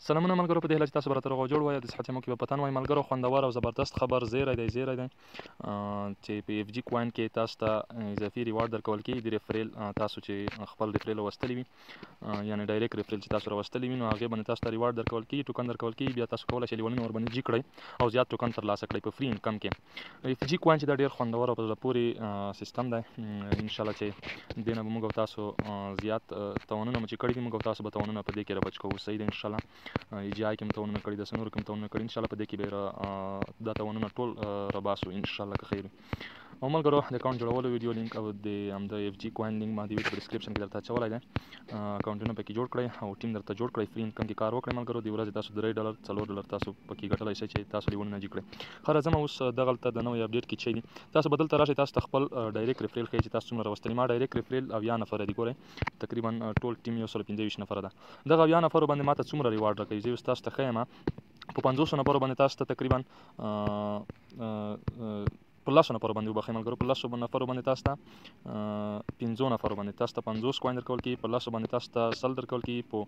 سلامونه ملګرو، په دې هیله چې تاسو به راته روغ او جوړ وای او د صحت جامو کې به پتن وای. ملګرو، خوندور او زبردست خبر زیری دی، زیری دی چې په اف جي کوین کې تاسو ته اضافي ریوارډ درکول کېږي د ریفریل. تاسو چې خپل ریفریل وستلی وي، یعنی ډایرکټ ریفریل چې تاسو راوستلی وي، نو هغې باندې تاسو ته ریوارډ درکول کېږي، ټوکن درکول کېږي. بیا تاسو کولی شئ لیولونه ورباندې جي کړئ او زیات ټوکن ترلاسه کړئ په فري انکم کې. اف جي کوین چې دا ډېر خوندور او په زړه پورې سیستم دی. انشاءالله چې دې نه به موږ او تاسو زیات توانونه مو چې کړي دي، موږ او تاسو به توانونه په دې کې رابچ کوو. صحیح دی، انشاءالله ای جي آی کې مو توانونه کړي، داسې نورو کې مو توانونه کړي، انشاءالله په دې کې به دا توانونه ټول راباسو انشاءالله که خیر وي. او ملګرو، د اکاونټ جوړولو ویډیو لینک او د همدا اف جي کوین لینک ما د ویډیو په ډسکرپشن کې درته اچولی دی. اکاونټونه پکې جوړ کړئ او ټیم درته جوړ کړئ، فري انکم کې کار وکړئ. ملګرو، د ورځې تاسو 3 ډالر، 4 ډالر تاسو پکې ګټلی شئ چې تاسو لیونونه جي کړئ. ښه، راځم اوس دغلته د نوې اپډیټ کې چې دي. تاسو به دلته راشئ، تاسو ته خپل ډایرکټ ریفریل ښیي چې تاسو څومره راوستلي. ما ډایرکټ ریفریل 70 نفره دي، ګورئ تقریبا ټول ټیم 125 نفره ده. دغه 70 نفرو باندې ماته څومره ریوارډ راکوي، زه اوس تاسو ته ښیم. په 50 نفرو باندې تاسو ته تقریبا، په 10 نفرو باندې، وبخښئ ملګرو، په 10 نفرو باندې تاسو ته، 5 نفرو باندې تاسو ته 50 کوین درکول کېږي، په 10 باندې تاسو ته 100 درکول کېږي، په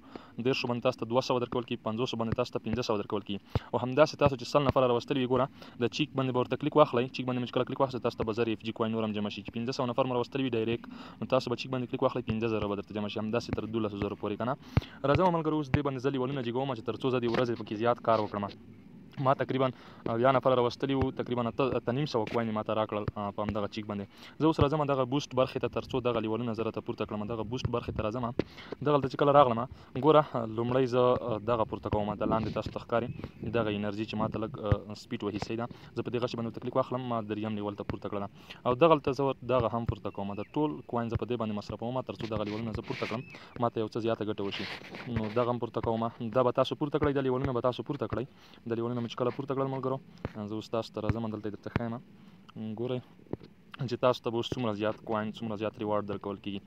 30 باندې تاسو ته 200 درکول کېږي، 50 باندې تاسو ته 500 درکول کېږي. او همداسې تاسو چې 100 نفره راوستلي وي، ګوره د چیک باندې به ورته کلیک واخلئ. چیک باندې مې چې کله کلیک واخیست، تاسو ته به 1000 اف جي کوین نور هم جمع شي. چې 500 نفر مو راوستلي وي ډایرکټ، نو تاسو به چیک باندې کلیک واخلئ، 5000 به درته جمع شي، همداسې تر 12,000 پورې. که نه راځم ملګرو، اوس دې باندې زه لیولونه جګوم چې تر څو زه دې ورځې پکې زیات کار وکړم. ما تقریبا 70 نفره راوستلي وو، تقریبا 850 کوین یې ماته راکړل په همدغه چیک باندې. زه اوس راځم دغه بوسټ برخې ته، تر څو دغه لیولونه زه راته پورته کړم. دغه بوسټ برخې ته راځم. دغلته چې کله راغلم، ګوره لومړی زه دغه پورته کوم. د لاندې تاسو ته ښکاري دغه انرژي چې ماته لږ سپیډ وهي، صحیح ده. زه په دې غشي باندې ورته کلیک واخلم، ما دریم لیول ته پورته کړله او دغلته زه دغه هم پورته کوم. د ټول کوین زه په دې باندې مصرفوم تر څو دغه لیولونه زه پورته کړم، ماته یو څه زیاته ګټه وشي. نو دغه هم پورته کوم. دا به تاسو پورته کړئ، دا لیولونه به تاسو پورته کړئ. دا لیولونه مې چې کله پورته کړل ملګرو، زه اوس تاسو ته راځم، دلته یې درته ښیم. ګورئ چې تاسو ته به اوس څومره زیات کوین، څومره زیات ریوارډ درکول کېږي.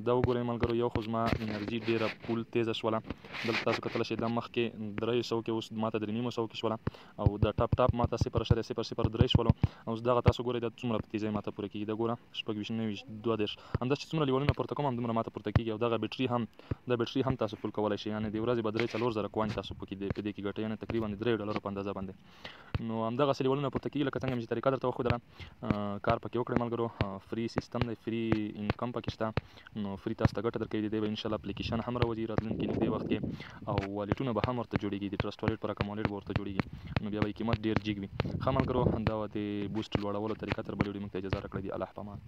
دا وګورئ ملګرو، یو خو زما انرژي ډېره پول تېزه شوله. دلته تاسو کتلی شئ، دا مخکې 300 کې اوس ماته 350 کې شوله او د ټاپ ټاپ ماته 0.003 شولو. اوس دغه تاسو ګورئ دا څومره په تېزۍ ماته پوره کېږي. دا ګوره 26، 29، 32، همداسې چې څومره لیولونه پورته کوم همدومره ماته پورته کېږي. او دغه بیټري هم، دا بیټري هم تاسو فول کولی شئ، یعنې د ورځې به 3 4000 کوین تاسو پکې په دې کې ګټئ، یعنې تقریبا د 3 ډالرو په اندازه باندې. نو همدغسې لیولونه پورته کېږي لکه څنګه مې چې طریقه درته وښودله. کار پکې وکړئ ملګرو، فري سیستم دی، فري انکم پکې شته، نو فري تاسو ته ګټه درکوي. د دې به انشاءالله اپلیکیشن هم راوځي راتلونکي نږدې وخت کې، او والټونه به هم ورته جوړېږي، د ټرسټ والټ په رقم والټ به ورته جوړېږي، نو بیا به یې قیمت ډېر جګ وي. ښه ملګرو، دا وه د بوسټ لوړولو طریقه. تر بلې ویډیو موږ ته اجازه راکړئ. دی الله په امان.